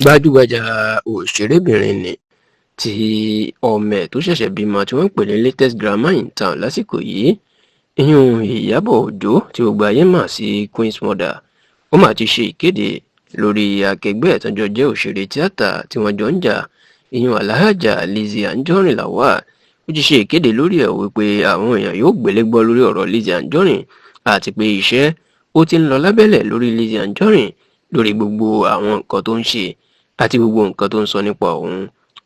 Gbajúgbajà òṣèrébìnrin ní tí ọmọ ẹ̀ tó ṣẹ̀ṣẹ̀ bímọ tí wọ́n ń pè ní latest grandma in town lásìkò yìí, ìyún Ìyábọ̀ Òjó tí gbogbo ayé mọ̀ sí Queen's Mother, ó mà ti ṣe ìkéde lórí akẹgbẹ́ ẹ̀ tán jọ jẹ́ òṣèré tíátà tí wọ́n jọ ń jà, ìyún Alhaja Lizzy Anjorin Lawal. Ó ti ṣe ìkéde lórí ẹ̀ wípé àwọn èèyàn yóò gbélé gbọ́ lórí ọ̀rọ̀ Lizzy Anjorin, àti pé iṣẹ́ ó ti ń lọ lábẹ́lẹ̀ lórí Lizzy Anjorin, lórí gbogbo àwọn nǹkan tó ń ṣe àti gbogbo nǹkan tó ń sọ nípa òun,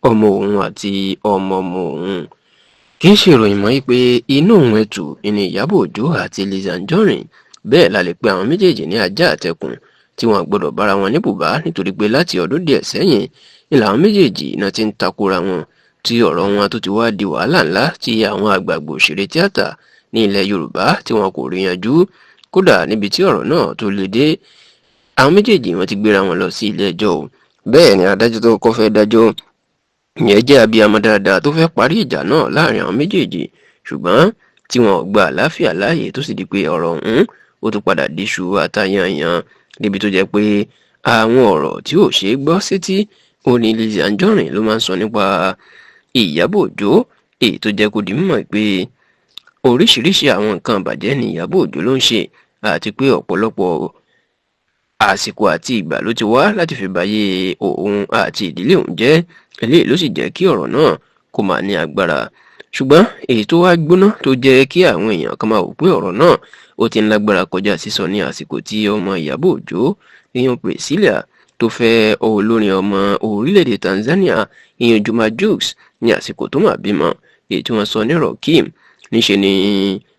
ọmọ òun àti ọmọ ọmọ òun. Kì í ṣe ìròyìn mọ́ pé inú òun ẹ̀tù ní Ìyábọ̀ Òjó àti Lizzy Anjorin. Bẹ́ẹ̀ la lè pe àwọn méjèèjì ní ajá àtẹkùn tí wọ́n gbọ́dọ̀ bára wọn ní bùbá, nítorí pé láti ọdún díẹ̀ sẹ́yìn ni làwọn méjèèjì náà ti ń takora wọn, tí ọ̀rọ̀ wọn tó ti wá di wàhálà ńlá tí àwọn àgbààgbà òṣèré tíátà ní ilẹ̀ Yorùbá tí wọn kò rí yanjú. Kódà níbi tí ọ̀rọ̀ náà tó le dé, àwọn méjèèjì wọn ti gbéra wọn lọ sí ilé ẹjọ́ o. Bẹ́ẹ̀ ni adájọ́ tó kọ́ fẹ́ dájọ́ ìyẹn jẹ́ abiyamọ dáadáa tó fẹ́ parí ìjà náà láàrin àwọn méjèèjì, ṣùgbọ́n tí wọn ò gba àlàáfíà láàyè, tó sì di pé ọ̀rọ̀ ọ̀hún ó tún padà díṣu àtayànyàn, níbi tó jẹ́ pé àwọn ọ̀rọ̀ tí ò ṣeé gbọ́ sétí ó ní Lizzy Anjorin ló máa ń sọ nípa Ìyábọ̀ Òjó, èyí tó jẹ́ kó di mímọ̀ pé oríṣiríṣi àwọn nǹkan ìbàjẹ́ ni Ìyábọ̀ Òjó ló ń ṣe, àti pé ọ̀pọ̀lọpọ̀ àsìkò àti ìgbà ló ti wá láti fi báyé òun àti ìdílé òun jẹ́. Eléyìí ló sì jẹ́ kí ọ̀rọ̀ náà kó máa ní agbára. Ṣùgbọ́n èyí tó wá gbóná tó jẹ́ kí àwọn èèyàn kan máa wò pé ọ̀rọ̀ náà ó ti ń lágbára kọjá sísọ ní àsìkò tí ọmọ Ìyábọ̀ Òjó, ìyẹn Priscilla, tó fẹ́ olórin ọmọ orílẹ̀-èdè Tanzania, ìyẹn Juma Jux, ní àsìkò tó máa bímọ, èyí tí wọ́n sọ ní Rokim. Níṣe ni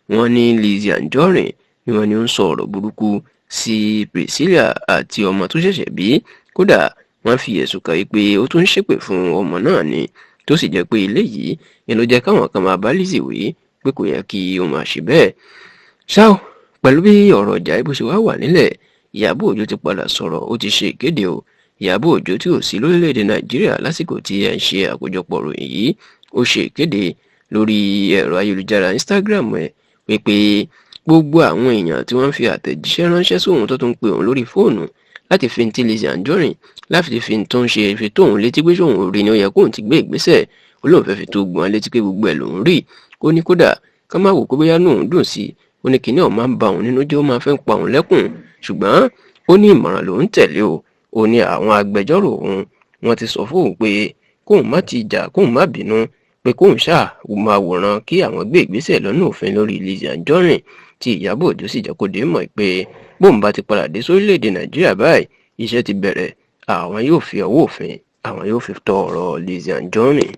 wọ́n ní Lizzy Anjorin ni wọ́n ní ó ń sọ ọ̀rọ̀ burúkú sí Priscilla àti ọmọ tó ṣẹ̀ṣẹ̀ bí. Kódà wọ́n fi ẹ̀sùn kàn yí pé ó tún ń ṣépè fún ọmọ náà ni, tó sì jẹ́ pé eléyìí ni ló jẹ́ káwọn kan máa bá Lizzy wí pé kò yẹ kí ó máa ṣe bẹ́ẹ̀. Ṣá o, pẹ̀lú bí ọ̀rọ̀ ìjà bó ṣe wá wà nílẹ̀, Ìyábọ̀ Òjó ti padà sọ̀rọ̀, ó ti ṣe ìkéde o. Ìyábọ̀ Òjó tí ò sí lórílẹ̀‐èdè Nàìjíríà lásìkò tí ẹ̀ ń ṣe àkójọpọ̀ ròyìn yìí, ó ṣe ìkéde lórí ẹ̀rọ ayélujára Instagram ẹ̀ wípé gbogbo àwọn èèyàn tí wọ́n ń fi àtẹ̀jíṣẹ́ ránṣẹ́ sóhun, tó tún ń pe òun lórí fóònù láti fi ti Lizzy Anjorin, láti fi tó ń ṣe fi tóun létí pé sóun rí ni ó yẹ kóun ti gbé ìgbésẹ̀, ó lóun fẹ́ fi tó gbọ́n létí pé gbogbo ẹ̀ lòun rí. Ó ní kódà ká má wò pé bóyá òun dùn sí i, ó ní kinní ọ̀hún máa ń ba òun nínú jẹ́, ó máa fẹ́ ń pa òun lẹ́kùn, ṣùgbọ́n ó ní ìmọ̀ràn lòun tẹ̀lé o. Ó ní àwọn agbẹjọ́rò òun wọ́n ti sọ fóun pé kóun má ti jà, kóun má bínú, pé kóun ṣáà máa wòran kí àwọn gbé ìgbésẹ̀ lọ́nà òfin lórí Lizzy Anjorin, tí Ìyábọ̀ Òjó sì jẹ́ kó dé mọ̀ pé bóun bá ti padà dé sórílẹ̀-èdè Nàìjíríà báyìí, iṣẹ́ ti bẹ̀rẹ̀, àwọn yóò fi ọwọ́ òfin, àwọn yóò fi tọ́ ọ̀rọ̀ Lizzy Anjorin.